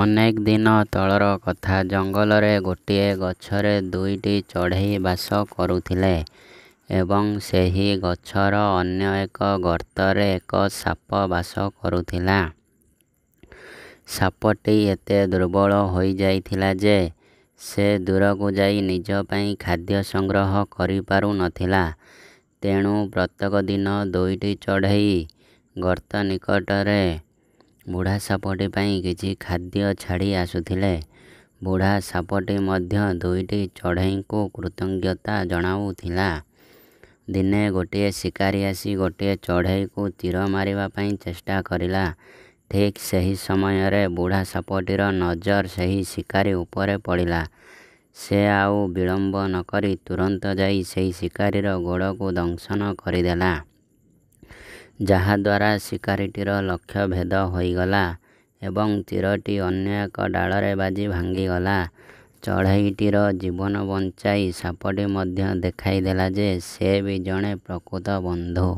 ଅନେକ ଦିନ ତଳର କଥା। ଜଙ୍ଗଲରେ ଗୋଟିଏ ଗଛରେ ଦୁଇଟି ଚଢ଼େଇ ବାସ କରୁଥିଲେ ଏବଂ ସେହି ଗଛର ଅନ୍ୟ ଏକ ଗର୍ତ୍ତରେ ଏକ ସାପ ବାସ କରୁଥିଲା। ସାପଟି ଏତେ ଦୁର୍ବଳ ହୋଇଯାଇଥିଲା ଯେ ସେ ଦୂରକୁ ଯାଇ ନିଜ ପାଇଁ ଖାଦ୍ୟ ସଂଗ୍ରହ କରିପାରୁ ନଥିଲା। ତେଣୁ ପ୍ରତ୍ୟେକ ଦିନ ଦୁଇଟି ଚଢ଼େଇ ଗର୍ତ୍ତ ନିକଟରେ ବୁଢ଼ା ସାପଟି ପାଇଁ କିଛି ଖାଦ୍ୟ ଛାଡ଼ି ଆସୁଥିଲେ। ବୁଢ଼ା ସାପଟି ମଧ୍ୟ ଦୁଇଟି ଚଢ଼େଇଙ୍କୁ କୃତଜ୍ଞତା ଜଣାଉଥିଲା। ଦିନେ ଗୋଟିଏ ଶିକାରୀ ଆସି ଗୋଟିଏ ଚଢ଼େଇକୁ ତୀର ମାରିବା ପାଇଁ ଚେଷ୍ଟା କରିଲା। ଠିକ୍ ସେହି ସମୟରେ ବୁଢ଼ା ସାପଟିର ନଜର ସେହି ଶିକାରୀ ଉପରେ ପଡ଼ିଲା। ସେ ଆଉ ବିଳମ୍ବ ନକରି ତୁରନ୍ତ ଯାଇ ସେହି ଶିକାରୀର ଗୋଡ଼କୁ ଦଂଶନ କରିଦେଲା, ଯାହାଦ୍ୱାରା ଶିକାରୀଟିର ଲକ୍ଷ୍ୟ ଭେଦ ହୋଇଗଲା ଏବଂ ତୀରଟି ଅନ୍ୟ ଏକ ଡାଳରେ ବାଜି ଭାଙ୍ଗିଗଲା। ଚଢ଼େଇଟିର ଜୀବନ ବଞ୍ଚାଇ ସାପଟି ମଧ୍ୟ ଦେଖାଇଦେଲା ଯେ ସେ ବି ଜଣେ ପ୍ରକୃତ ବନ୍ଧୁ।